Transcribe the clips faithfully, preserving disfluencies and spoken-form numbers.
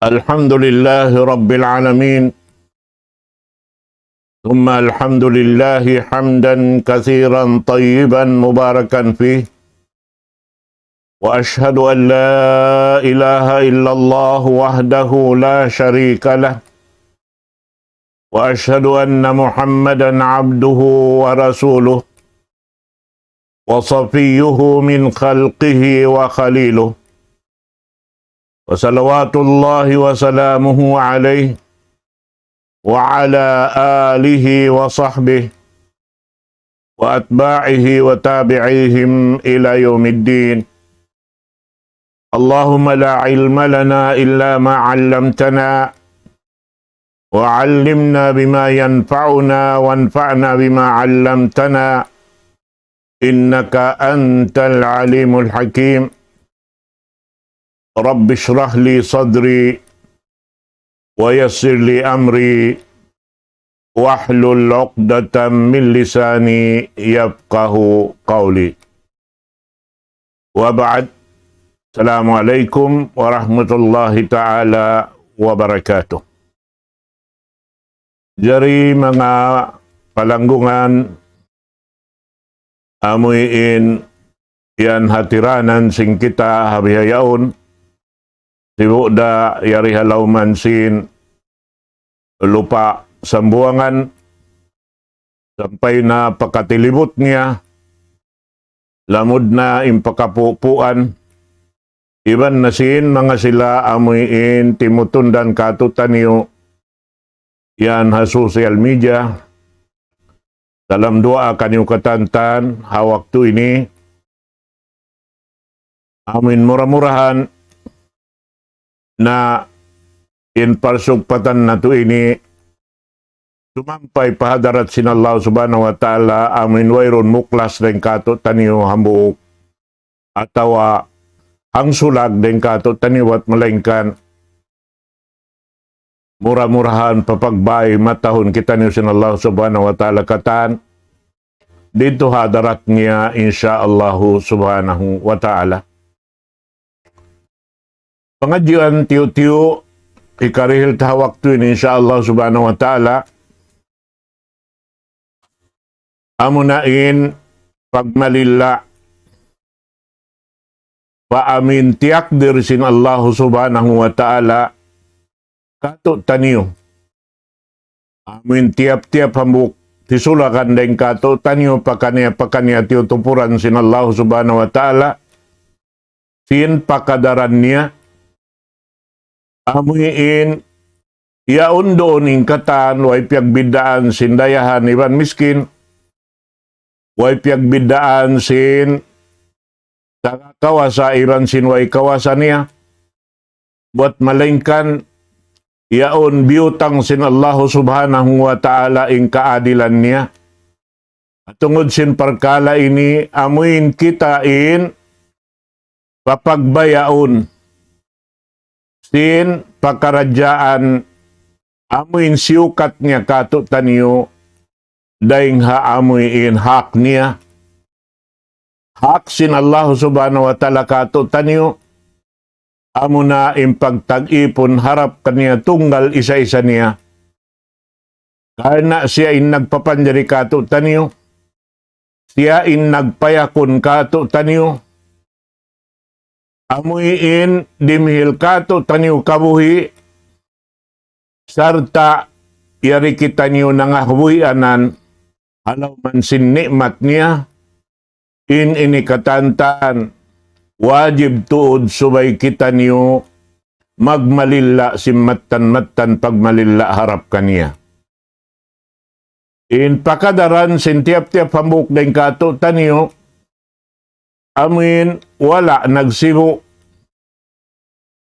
الحمد لله رب العالمين، ثم الحمد لله حمدا كثيرا طيبا مباركا فيه، وأشهد أن لا إله إلا الله وحده لا شريك له، وأشهد أن محمدا عبده ورسوله، وصفيه من خلقه وخليله، وصلوات الله وسلامه عليه وعلى آله وصحبه وأتباعه وتابعيهم إلى يوم الدين. اللهم لا علم لنا إلا ما علمتنا، وعلمنا بما ينفعنا، وانفعنا بما علمتنا، إنك أنت العليم الحكيم. رب اشرح لي صدري، ويسر لي أمري، واحلل عقدة من لساني يفقه قولي. وبعد. السلام عليكم ورحمة الله تعالى وبركاته. Jari manga palanggungan, amuin yan hatiranan sin kita ha bihaun, sibu' da yari ha lawm sin lupa' Sambuwangan, sampay na pa katilibut niya, lamud na in pakapupuan, iban na sin manga sila amuin timutundan kātu'niyu yan ha social media. Salam duwaa kaniyu katantan ha waktu ini. Amuin mura-murahan na in parsugpatan natu' ini sumampay pa hadarat sin Allah Subhanahu wa Ta'ala, amuin wayruun muklas dayn kātu'niyu hambuuk, atawa hangsulag dayn kātu'niyu, bat malaingkan mura-murahan papagbay matahun kitaniyu sin Allah Subhanahu wa Ta'ala katan didtu ha hadarat niya, insya Allah Subhanahu wa Ta'ala. Pangadjian tiyu'-tiyu' hikarihil ta ha waktu ini, insya Allah Subhanahu wa Ta'ala, amuna in pagmalilla' pa amuin tiyakdir sin Allah Subhanahu wa Ta'ala kātu'niyu. Amuin tiyap-tiyap hambuuk tisulakan dayn kātu'niyu, pakaniya-pakaniya tiyutupuran sin Allah Subhanahu wa Ta'ala sin pakadaran niya. Amuin yaun duun in katan, way piyagbiddaan sin dayahan iban miskin, way piyagbiddaan sin taga kawasa iban sin way kawasa niya, bat malaingkan yaun biyutang sin Allah Subhanahu wa Ta'ala in kaadilan niya. Tungud sin parkala' ini, amuin kita in papagbayaun sin pakaradjaan amuin siyukat niya kātu'niyu, dayng ha amuin hak niya. Hak sin Allah Subhanahu wa Ta'ala kātu'niyu, amuna in pagtag-ipun harap kaniya tunggal isa-isa niya. Karna' siya in nagpapanjari kātu'niyu, siya in nagpayakun kātu'niyu, amuin dimihil kātu'niyu kabuhi', sarta' yari kitaniyu nangabuhianan ha lawm sin ni'mat niya. In ini katantan, wajib tuud subay kitaniyu magmalilla' sin mattan-mattan pagmalilla' harap kaniya. In pakadaran sin tiyap-tiyap hambuuk dayn kātu'niyu, amuin wala' nagsibu',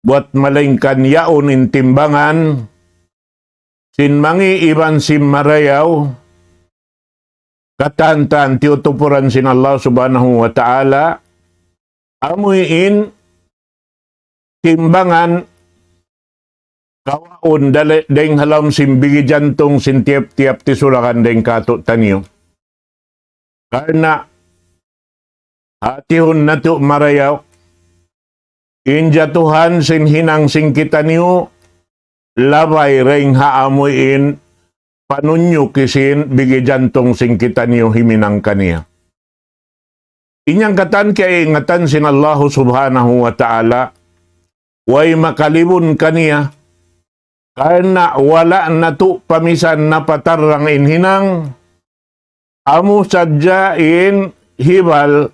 bat malaingkan yaun in timbangan sin mangi' iban sin marayaw, katantan tiyutupuran sin Allah Subhanahu wa Ta'ala, amuin timbangan kawaun dali-, dayng ha lawm sin bigi jantung sin tiyap-tiyap tisulakan dayn kātu'niyu. Karna' hātihun natu' marayaw, in jatuhan sin hinang sin kitaniyu, labay dayn ha amuin panunyuk sin bigi jantung sin kitaniyu himinang kaniya. In yan katan kaingatan sin Allahu Subhanahu wa Ta'ala, way makalibun kaniya, karna' wala' natu' pamisan napatarrang in hinang, amu sadja in hibal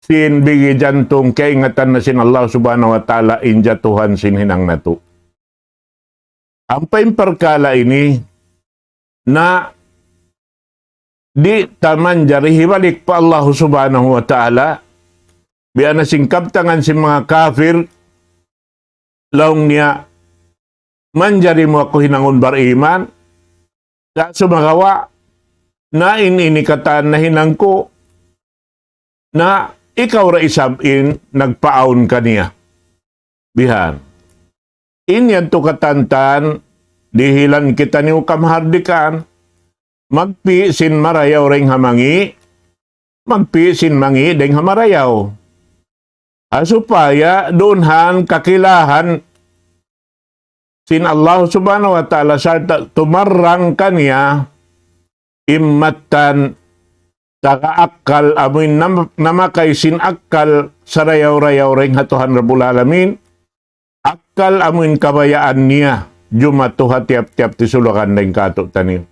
sin bigi jantung kaingatan na sin Allah Subhanahu wa Ta'ala in jatuhan sin hinang natu'. Ampa in parkala' ini na di' ta manjari hibalik pa Allah Subhanahu wa Ta'ala, biya' na sin kabtangan sin manga kafir, laung niya, manjari mu aku hinangun bariman, sa' sumagawa' na in ini katan nahinang ku, na ikaw da isab in nagpaawn kaniya. Bihan. In yadtu katantan, dihilan kitaniyu kamahardikaan, magpi' sin marayaw dayn ha mangi', magpi' sin mangi' dayn ha marayaw. Ha supaya duun han kakilahan sin Allah Subhanahu wa Ta'ala sarta' tumarrang kaniya in mattan taga akkal amuin nam-, namakay sin akkal sarayaw-rayaw dayn ha Tuhan Rabbul Alamin, akkal amuin kabayaan niya jumatu ha tiyap-tiyap tisulakan dayn kātu'niyu.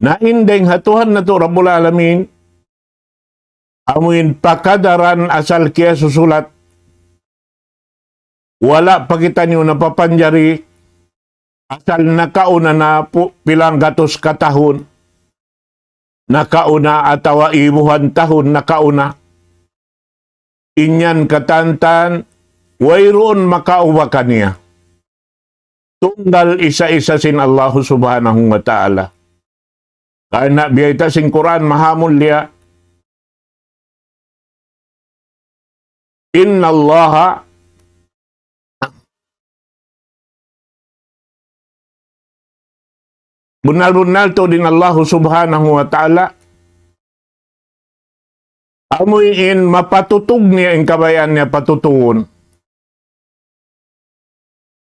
Na in dayn ha Tuhan natu' Rabbul Alamin, amuin pakadaran asal kiyasusulat, wala' pa kitaniyu napapanjari, asal nakauna na pu-, pilang gatus ka tahun, nakauna atawa ibuhan tahun nakauna. In yan katantan, wayruun makauba kaniya. Tunggal isa-isa sin Allahu Subhanahu wa Ta'ala. Karna' biyayta' sin Qur'an mahamulliya, إن الله, bunnal-bunnal tuud in Allahu Subhanahu wa Ta'ala, amuin mapatutug niya in kabayaan niya patutugun.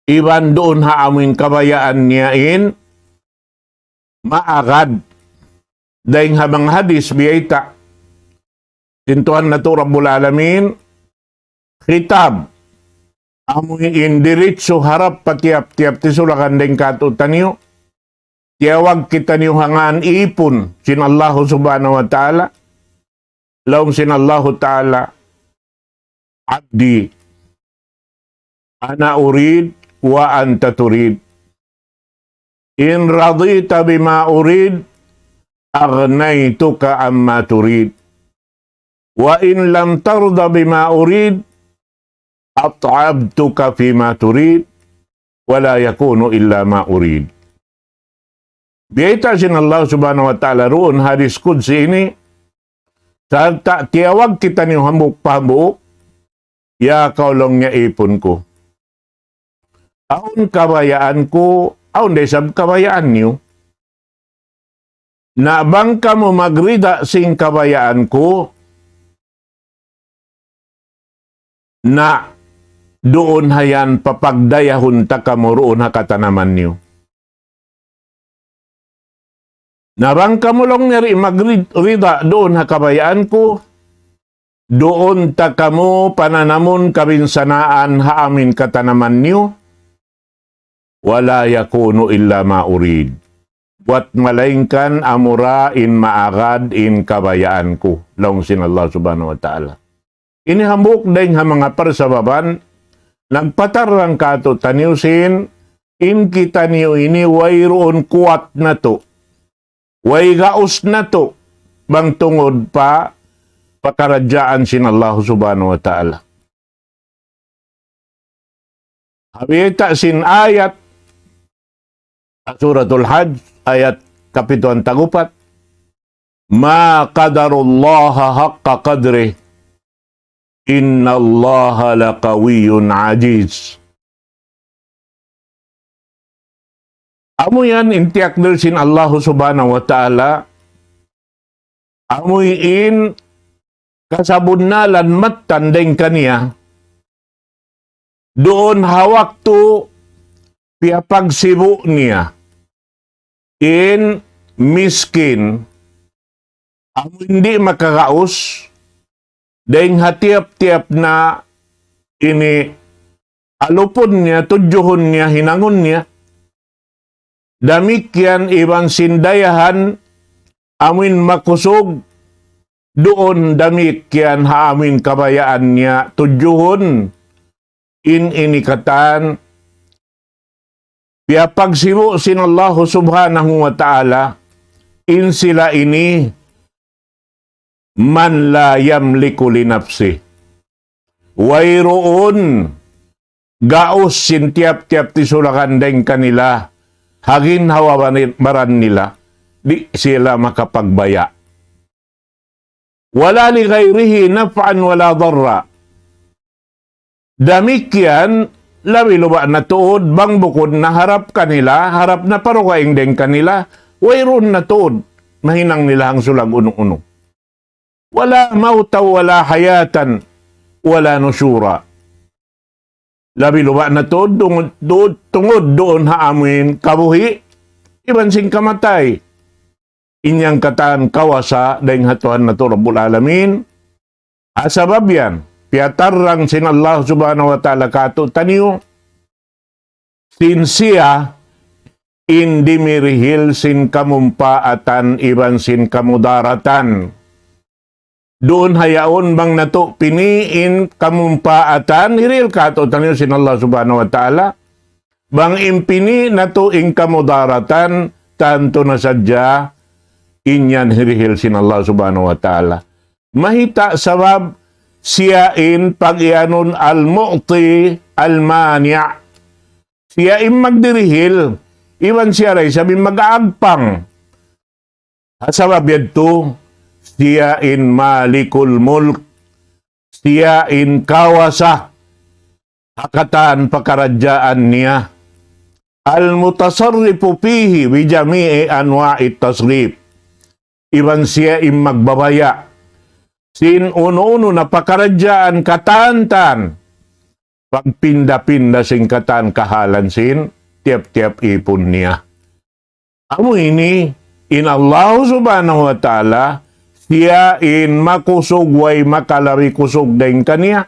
Iban duun ha amuin kabayaan niya in maagad. Dayn ha manga hadis biyayta' sin Tuhan natu' Rabbul Alamin, khitab, amuin diritsu harap pa tiyap-tiyap tisulakan dayn kātu'niyu, tiyawag kitaniyu ha ngan ipun sin Allahu Subhanahu wa Ta'ala, laung sin Allahu Ta'ala, عبدي أنا أريد وأنت تريد، إن رضيت بما أريد أغنيتك عما تريد، وإن لم ترض بما أريد أتعبتك فيما تريد، ولا يكون إلا ما أريد. Biyayta' sin Allah Subhanahu wa Ta'ala duun hadis qudsi ini, sarta' tiyawag kitaniyu hambuuk pa hambuuk, ya kaw laung niya ipun ku. Awn kabayaan ku, awn da isab kabayaan niyu. Na bang kamu magrida sin kabayaan ku, na duun ha yan papagdayahun ta kamu duun ha katanaman niyu. Na bang kamu laung niya di' magrid-, rida duun ha kabayaan ku, duun ta kamu pananamun kabinsanaan ha amuin katanaman niyu, ولا يكون إلا ما أريد. Buwat malaingkan amura in maagad in kabayaan ku, laung sin Allah Subhanahu wa Ta'ala. Ini hambuuk dayn ha manga parsababan, nagpatarrang kātu'niyu sin, in kitaniyu ini wayruun kuwat natu', way gaus natu', bang tungud pa pakaradjaan sin Allah Subhanahu wa Ta'ala. Ha biyayta' sin ayat, Suratul Hajj, ayat kapituan tag-upat, ما قدروا الله حق قدره إن الله لقوي عزيز. Amu yan in tiyakdir sin Allahu Subhanahu wa Ta'ala, amu in kasabunnalan mattan dayn kaniya, duun ha waktu piyapagsibu' niya in miskin, amu in di' makagaus, dayng ha tiyap-tiyap na ini alupun niya, tudjuhun niya, hinangun niya. Damikkiyan iban sin dayahan amuin makusug, duun damikkiyan ha amuin kabayaan niya tudjuhun in ini katan. Piyapagsibu' sin Allahu Subhanahu wa Ta'ala, in sila ini, من لا يملك لنفسه. Wayruun gaus sin tiyap-tiyap tisulakan dayng kanila, ha ginhawa-baran nila, di' sila makapagbaya'. ولا لغيره نفعا ولا ضرا. Damikkiyan, labi-labi na tuud, bang bukun na harap kanila, harap na pa dugaing dayng kanila, wayruun na tuud mahinang nila hangsulag unu-unu. ولا موتا ولا حياة ولا نشورا. Labi-labi na tuud, tungud, tuud, tungud duun ha amuin kabuhi', iban sin kamatay. In yan katan kawasa dayng ha Tuhan natu' Rabbul Alamin. Ha sabab yan, piyatarrang sin Allah Subhanahu wa Ta'ala kātu'niyu, sin siya in dimirihil sin kamumpaatan iban sin kamudaratan. Duun ha yaun bang natu' pini' in kamumpaatan, hirihil kātu'niyu sin Allah Subhanahu wa Ta'ala. Bang in pini' natu' in kamudaratan, tantu na sadja in yan hirihil sin Allah Subhanahu wa Ta'ala. Mayta'? Sabab siya in pag-iyanun al-mu'ti al-mani'. Siya in magdirihil, iban siya da isab in mag-aagpang. Ha sabab yadtu, siya in مالك الملك, siya in kawasa ha katan pakaradjaan niya. المتصرف فيه بجميع أنواع التصريف. Iban siya in magbabaya' sin unu-unu na pakaradjaan katan-katan, pagpinda-pinda sin katan kahalan sin tiyap-tiyap īpun niya. Amu ini, in Allah Subhanahu wa Ta'ala, siya in makusug way makalabi kusug dayng kaniya.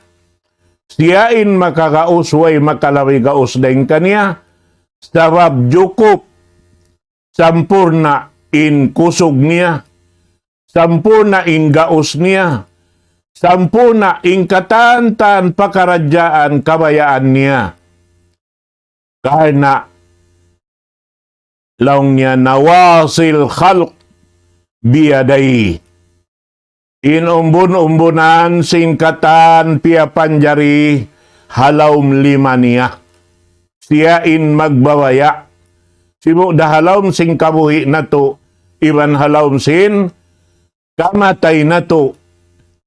Siya in makagaus way makalabi gaus dayng kaniya. Sabab jukup sampurna' in kusug niya, sampurna' in gaus niya, sampurna' in katan-katan pakaradjaan kabayaan niya. Karna' laung niya نواصي الخلق بيديه. In umbun-umbunan sin katan piyapanjari ha lawm lima niya. Siya in magbabaya'. Sibu' da ha lawm sin kabuhi' natu', iban ha lawm sin kamatay natu',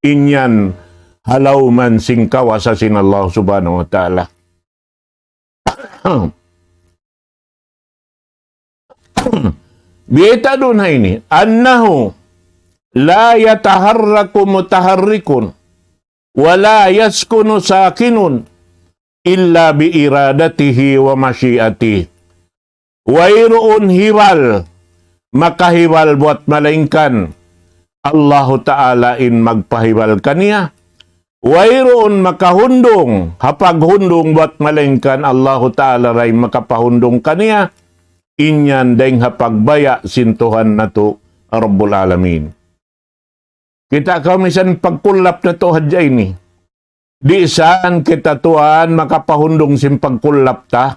in yan ha lawman sin kawasa sin Allah Subhanahu wa Ta'ala. Biyayta' duun ha ini, أنه لا يتحرك متحرك ولا يسكن ساكن إلا بإرادته ومشيئته. Wayruun hibal makahibal buwat malaingkan Allahu Ta'ala in magpahibal kaniya. Wayruun makahundung ha paghundung buwat malaingkan Allahu Ta'ala da in makapahundung kaniya. In yan dayng ha pagbaya' sin Tuhan natu' Rabbul Alamin. Kita' kaw misan pagkullap natu' hadja ini. Di' san kita tuwan makapahundung sin pagkullap ta.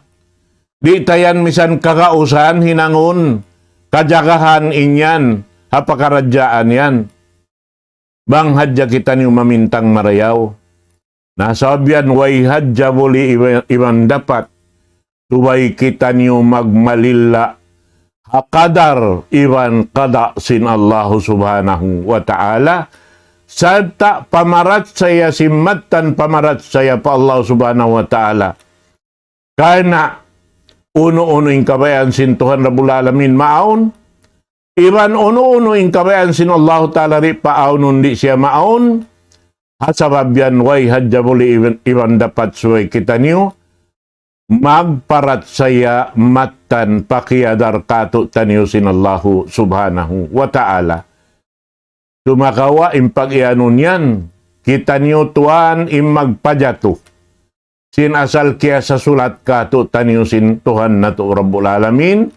Di' ta yan misan kagausan hinangun, kajagahan in yan, ha pakaradjaan yan. Bang hadja kitaniyu mamintang marayaw. Na sabab yan way hadja buli iba-, iban dapat. Subay kitaniyu magmalilla ha qadar iban qada sin Allahu Subhanahu wa Ta'ala, sarta' pamarachaya sin mattan pamarachaya pa Allah Subhanahu wa Ta'ala. Karna' unu-unu in kabayaan sin Tuhan Rabbul Alamin maawn, iban unu-unu in kabayaan sin Allahu Ta'ala di' paawnun di' siya maawn, Ha sabab yan, way hadja buli' iban, iban dapat subay kitaniyu magparachaya mattan pa kiyadar kātu'niyu sin Allahu Subhanahu wa Ta'ala. Sumagawa' in pag-iyanun yan, kitaniyu tuwan in magpajatu sin asal kiyasasulat kātu'niyu sin Tuhan natu' Rabbul Alamin,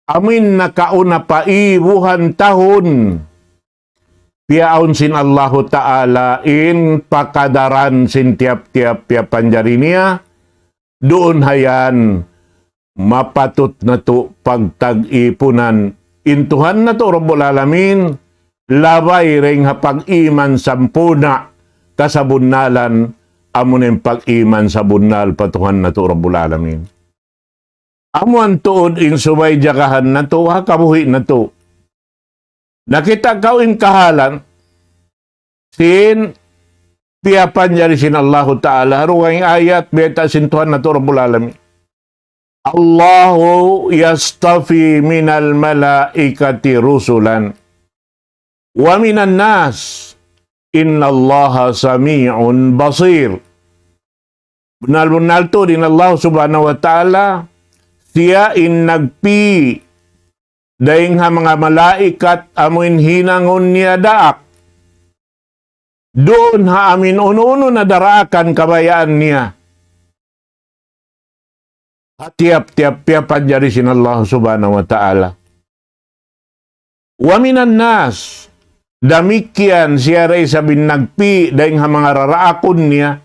amuin nakauna pa ibuhan tahun, piyaawn sin Allahu Ta'ala in pakadaran sin tiyap-tiyap piyapanjari niya, duun ha yan, mapatut natu' pagtag-ipunan in Tuhan natu' Rabbul Alamin, labay dayn ha pag-iman sampurna', kasabunnalan, amu na in pag-iman sabunnal pa Tuhan natu' Rabbul Alamin. Amu yan tuud in subay jagahan natu', ha kabuhi' natu'. Nakita' kaw in kahalan sin piyapanjari sin Allahu Ta'ala, ha dugaing ayat, bayta' sin Tuhan natu' Rabbul Alamin. الله يصطفي من الملائكة رسلا ومن الناس إن الله سميع بصير. Bunnal-bunnal tuud in Allah Subhanahu wa Ta'ala, siya in nagpī' dayn ha manga malaikat amuin hinangun niya daak. Duun ha amuin unu-unu na daraakan kabayaan niya. Ha tiyap-tiyap piyapanjari sin Allah Subhanahu wa Ta'ala. ومن الناس, damikkiyan siya da isab in nagpī' dayn ha manga raraakun niya,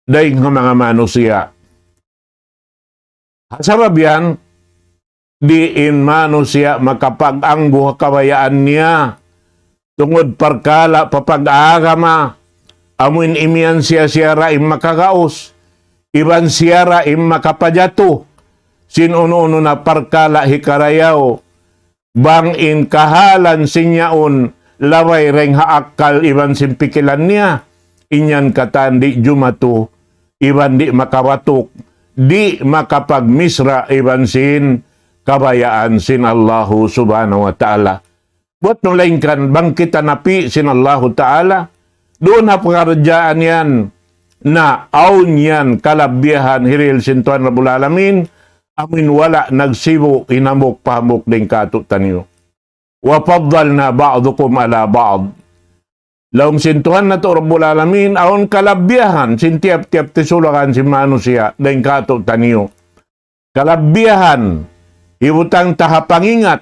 dayn ha manga manusiya'. Ha sabab yan, di' in manusiya' makapag-anggu ha kabayaan niya, tungud parkala' pa pag-agama, amuin imiyan siya, siya ra in makagaus, iban siya ra in makapajatu sin unu-unu na parkala' hikarayaw, bang in kahalan sin yaun labay dayn ha akkal iban sin pikilan niya, in yan katan di' jumatu, iban di' makabatuk, di' makapagmisra' iban sin kabayaan sin Allahu Subhanahu wa Ta'ala. Buat nu laingkan bang kita napī' sin Allahu Ta'ala, duun ha pakaradjaan yan, na awn yan kalabbiyahan hirihil sin Tuhan Rabbul Alamin, amuin wala' nagsibu' in hambuuk pa hambuuk dayn kātu'niyu. وفضلنا بعضكم على بعض. Laung sin Tuhan natu' Rabbul Alamin, awn kalabbiyahan sin tiyap-tiyap tisulakan sin manusiya' dayn kātu'niyu. Kalabbiyahan, hibutang ta ha pangingat,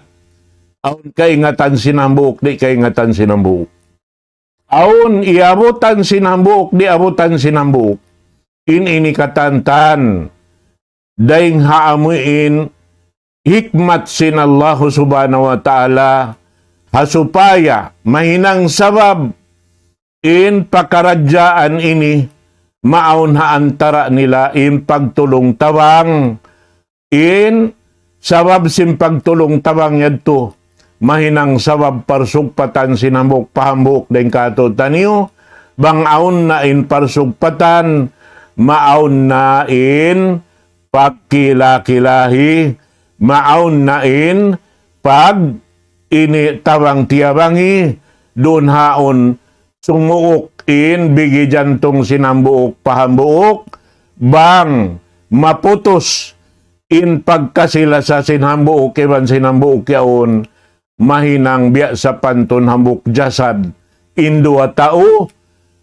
awn kaingatan sin hambuuk, di' kaingatan sin hambuuk. Awn iyabutan sin hambuuk, di' abutan sin hambuuk. In ini katantan, dayn ha amuin hikmat sin Allahu Subhanahu wa Ta'ala, ha supaya mahinang sabab in pakaradjaan ini, maawn ha antara' nila in pagtulung-tabang, in sabab sin pagtulung-tabang yadtu, mahinang sabab parsugpatan sin hambuuk pa hambuuk dayn kātu'niyu, bang awn na in parsugpatan, maawn na in pagkila-kilahi, maawn na in pag ini tabang-tiyabangi, duun haun sumuuk in bigi jantung sin hambuuk pa hambuuk, bang maputus in pagkasi-lasa sin hambuuk iban sin hambuuk yaun, mahinang biya' sapantun hambuuk jasad in duwa tau,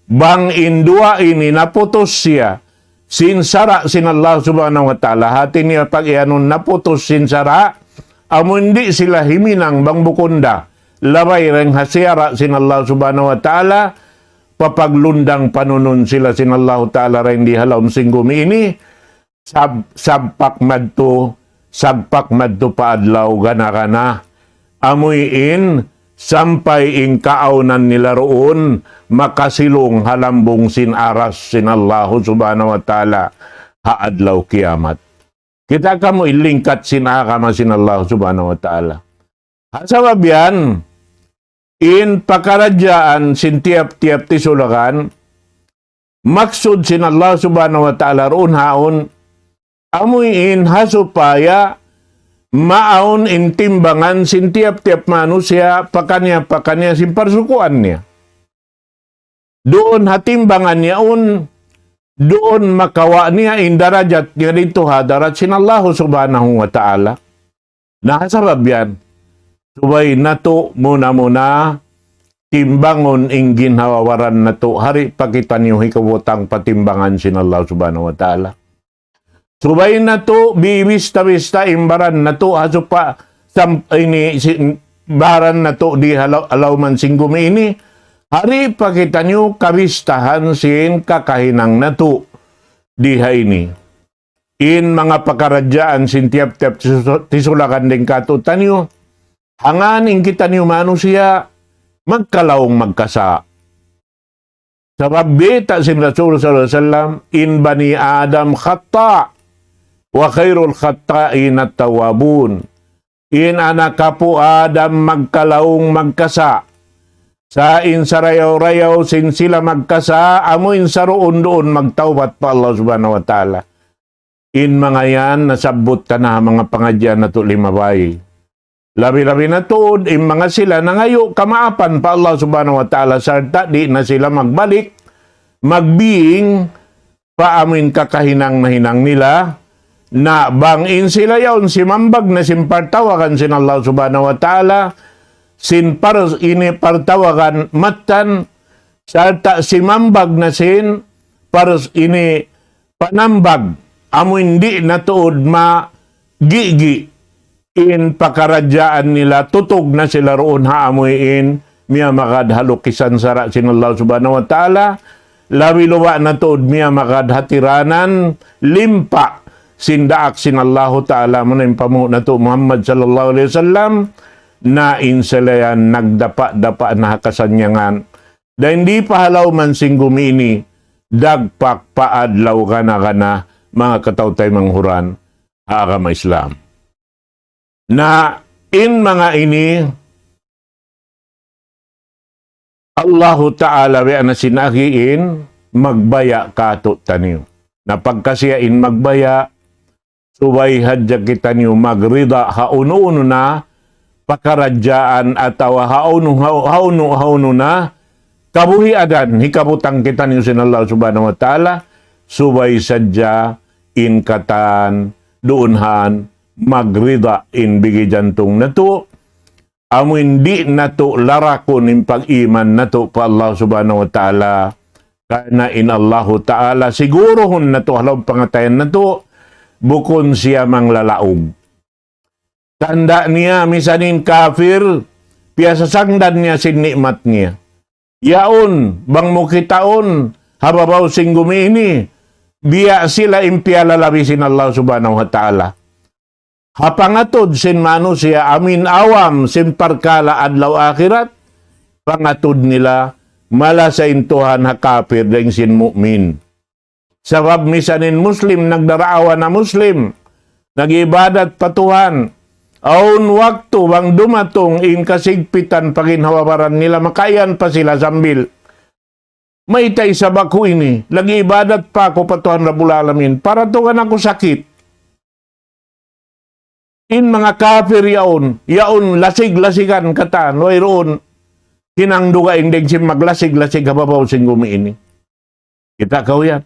bang in duwa ini naputus siya sin sara' sin Allah Subhanahu wa Ta'ala. Hati niya pag-iyanun naputus sin sara', amun di' sila himinang bang bukun da labay dayn ha sara' sin Allah Subhanahu wa Ta'ala, papaglundang panunun sila sin Allah Ta'ala dayn di ha lawm sin gumi ini, sab-, sabpak madtu, sagpak madtu pa adlaw gana-gana. Amuin sampay in kaawnan nila duun makasilung ha lambung sin aras sin Allahu Subhanahu wa Ta'ala ha adlaw kiyamat. Kita' kamu in lingkat sin agama sin Allahu Subhanahu wa Ta'ala. Ha sabab yan, in pakaradjaan sin tiyap-tiyap tisulakan, maksud sin Allah Subhanahu wa Ta'ala duun haun, amuin ha supaya maawn in timbangan sin tiyap-tiyap manusiya' pakaniya-pakaniya sin parsukuan niya. duun ha timbangan yaun, duun makawa' niya in darajat niya didtu ha hadarat sin Allahu Subhanahu wa Ta'ala. Na ha sabab yan, subay natu' muna-muna timbangun in ginhawa-baran natu', di' pa kitaniyu hikabutang pa timbangan sin Allah Subhanahu wa Ta'ala. Subay natu' bibista-bista in baran natu' ha supa sam-, ini si, baran natu' di ha law-, ha lawm sin gumi ini, di' pa kitaniyu kabistahan sin kakahinang natu' di ha ini. In manga pakaradjaan sin tiyap-tiyap tisu-, tisulakan dayn kātu'niyu, hangkan in kitaniyu manusiya', magkalaung magkasa'. Sabab bayta' sin Rasul sallallahu alayhi wasallam, إن بني آدم خطاء وخير الخطائين التوابون. In anak apu' Adam magkalaung magkasa'. Sa' in sarayaw-rayaw sin sila magkasa', amu in saruun-duun magtawbat pa Allah Subhanahu wa Ta'ala. In manga yan, nasabbut ta na ha manga pangadjian natu' limabay. Labi-labi na tuud, in manga sila nangayu' kamaapan pa Allah Subhanahu wa Ta'ala, sarta' di' na sila magbalik, magbiying, pa amu in kakahinang nahinang nila, na bang in sila yaun simambag na sin partawagan sin Allah Subhanahu wa Ta'ala, sin par-, ini partawagan mattan, sarta' simambag na sin par-, ini panambag, amu in di' na tuud ma-, gigi in pakaradjaan nila, tutug na sila duun ha amuin miyamagad ha lukisan sara' sin Allah Subhanahu wa Ta'ala, labi-labi na tuud miyamagad ha tiranan limpa sin daak sin Allahu Ta'ala, amuna in panghu' natu' Muhammad sallallahu alayhi wasallam, na in sila yan nagdapa'-dapa' na ha kasannyangan. Dayn di pa ha lawm sin gumi ini, dagpak pa adlaw gana-gana, manga kataw-taymanghuran ha agama Islam. Na in manga ini, Allahu Ta'ala biya' na sin agi in magbaya' kātu'niyu. Na pagka siya in magbaya', subay hadja kitaniyu magrida ha unu-unu na pakaradjaan atawa ha unu, ha, ha unu, ha unu na kabuhianan hikabutang kitaniyu sin Allah Subhanahu wa Ta'ala, subay sadja in katan duun han magrida in bigi jantung natu', amu in di' natu' larakun in pag-iman natu' pa Allah Subhanahu wa Ta'ala, karna' in Allahu Ta'ala siguruhun natu' ha lawm pangatayan natu', bukun siya manglalaug. Tanda' niya, misan in kafir, piyasasangdan niya sin ni'mat niya. Yaun, bang mu kitaun, ha babaw sin gumi ini, biya' sila in piyalalabi sin Allah Subhanahu wa Ta'ala. Ha pangatud sin manusiya' amu in awam sin parkala' adlaw akhirat, pangatud nila malasa in Tuhan ha kafir dayn sin mu'min. Sabab misan in Muslim nagdaraawa na Muslim, nag-ibadat pa Tuhan, awn waktu bang dumatung in kasigpitan pa ginhawa-baran nila, makaiyan pa sila sambil, "Mayta' isab aku ini, nag-ibadat pa aku pa Tuhan Rabbul Alamin, paratugan aku sakit." In manga kafir yaun, yaun lasig-lasigan katan, wayruun hinang dugaing dayn sin maglasig-lasig ha babaw sin gumi ini. Kita' kaw yan.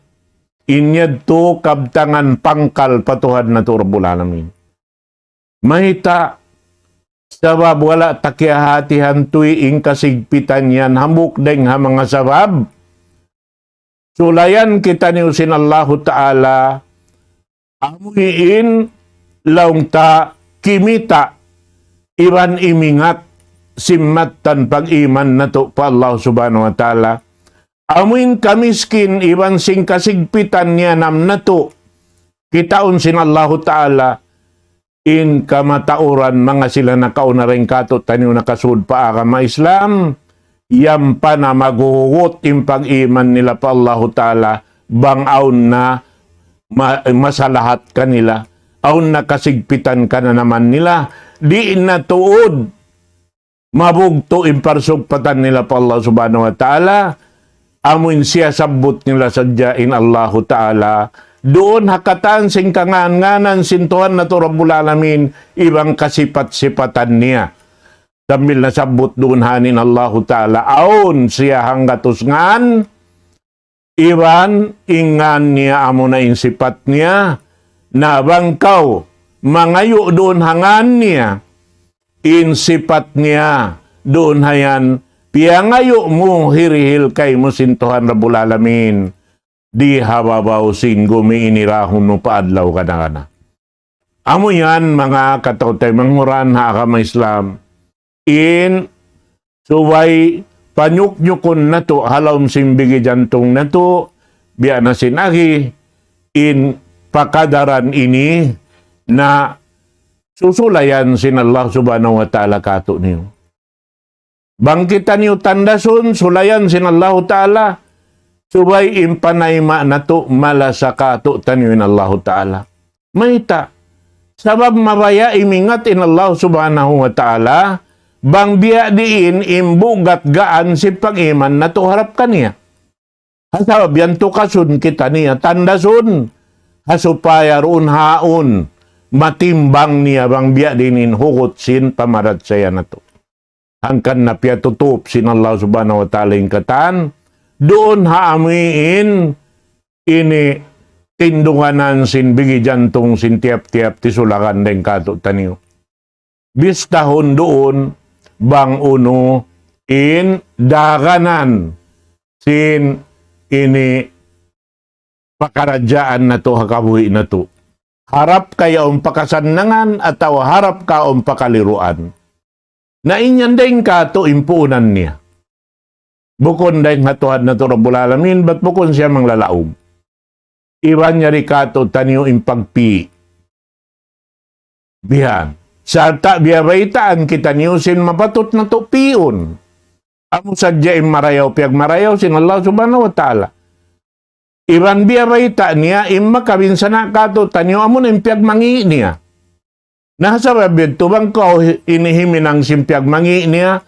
In yadtu kabtangan pangkal pa Tuhan natu' Rabbul Alamin. Mayta'? Sabab wala' ta kiyahatihan tuud in kasigpitan yan, hambuuk dayn ha manga sabab. Sulayan kitaniyu sin Allahu Ta'ala, amu in laung ta kimita' iban imingat sin mattan pag-iman natu' pa Allah Subhanahu wa Ta'ala. Amu in kamiskin iban sin kasigpitan niyanam natu', kitaun sin Allahu Ta'ala, in kamatauran manga sila nakauna dayn kātu'niyu nakasud pa agama Islam, yan pa na maghuhugut in pag-iman nila pa Allahu Ta'ala, bang awn na ma-, masalahat kanila, awn na kasigpitan kananaman nila, di' na tuud mabugtu' in parsugpatan nila pa Allah Subhanahu wa Ta'ala, amu in siyasabbut nila sadja in Allahu Ta'ala, duun ha katan sin kangan-nganan sin Tuhan natu' Rabbul Alamin, iban kasipat-sipatan niya. sambil nasabbut duun ha yan in Allahu Ta'ala, awn siya hanggatus ngan, iban in ngan niya amuna in sipat niya, na bang kaw mangayu' duun ha ngan niya, in sipat niya duun ha yan, piyangayu' mu hirihil kaymu sin Tuhan Rabbul Alamin, di ha babaw sin gumi ini rahun mu pa adlaw kana-kana. Amu yan, manga kataw-taymanghuran ha agama Islam, in subay panyuknyukun natu' ha lawm sin bigi jantung natu', biya' na sin agi, in pakadaran ini na susulayan sin Allah Subhanahu wa Ta'ala kātu'niyu. Bang kitaniyu tandasun, sulayan sin Allahu Ta'ala, subay in panayma' natu' malasa kātu'niyu in Allahu Ta'ala. Mayta'? Sabab mabaya' imingat in Allah Subhanahu wa Ta'ala, bang biya' diin in bugat gaan sin pag-iman natu' harap kaniya. Ha sabab yan tukasun kitaniya, tandasun, ha supaya duun ha yaun, matimbang niya bang biya' diin in hugut sin pamarachaya natu'. Hangkan na piyatutup sin Allah Subhanahu wa Ta'ala in katan, duun ha amuin ini tindunganan sin bigi jantung sin tiyap-tiyap tisulakan dayn kātu'niyu. Bistahun duun bang unu in daganan sin ini pakaradjaan natu' ha kabuhi' natu'. Harap ka yaun pa kasannangan atawa harap ka yaun pa kaliruan. Na in yan dayn kātu' in puunan niya. Bukun dayn ha Tuhan natu' Rabbul Alamin, bat bukun siya manglalaum. Iban yari kātu'niyu in pagpi'. Bihan. Sarta' biyabaytaan kitaniyu sin mapatut natu' pi'un. Amu sadja in marayaw, piyagmarayaw sin Allah Subhanahu wa Ta'ala. Iban biyabayta' niya in makabinsana' kātu'niyu, amu na in piyagmangi' niya. Na sabab yadtu bang kaw hi-, ini himinang sin piyagmangi' niya,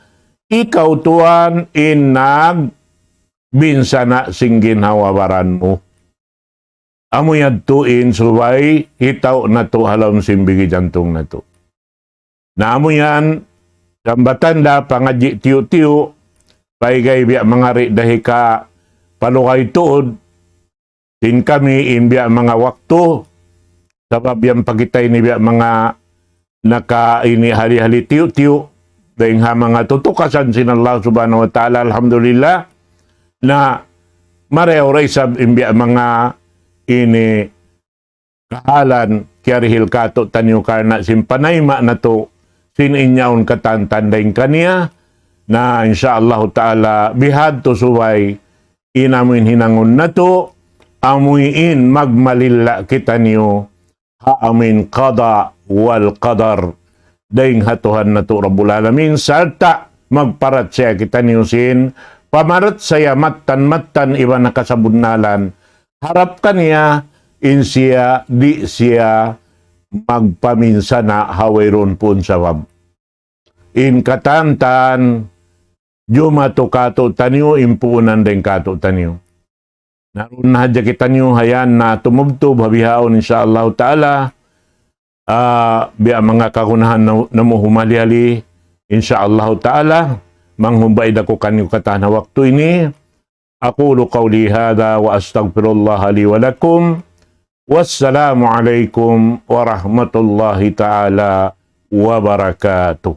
ikaw tuwan in nagbinsana' sin ginhawa-baran mu. Amu yadtu in subay hitaw natu' ha lawm sin bigi jantung natu'. Na amu yan, sambatan da pangadji' tiyu'-tiyu', paygay biya' mangari dahi ka palugay tuud, sin kami in biya' manga waktu, sabab yan pa kita ini biya' manga naka ini hali-hali tiyu'-tiyu', dayn ha manga tutukasan sin Allah Subhanahu wa Ta'ala, alhamdulillah, na marayaw da isab in biya' manga ini kahalan kiyarihil kātu'niyu karna' sin panayma' natu' sin in yaun katantan dayn kaniya, na insya Allahu Ta'ala bihadtu subay in amuin hinangun natu', amuin magmalilla kitaniyu, ha amuin qada wal qadar. Dayn ha Tuhan natu' Rabbul Alamin, sarta' magparachaya kitaniyu sin pamarachaya mattan-mattan iban ha kasabunnalan. Harap kaniya in siya, di' siya magpaminsana' ha wayruun puun sabab. In katantan, jumatu kātu'niyu, in puunan dayn kātu'niyu. Na duun na hadja kitaniyu ha yan na tumubtub ha bihaun, insya Allahu Ta'ala. Ah, biya' manga kagunahan na, namu' humali-hali, insya Allahu Ta'ala. Manghumbay da aku kaniyu katan ha waktu ini. أقول قولي هذا وأستغفر الله لي ولكم. والسلام عليكم ورحمة الله تعالى وبركاته.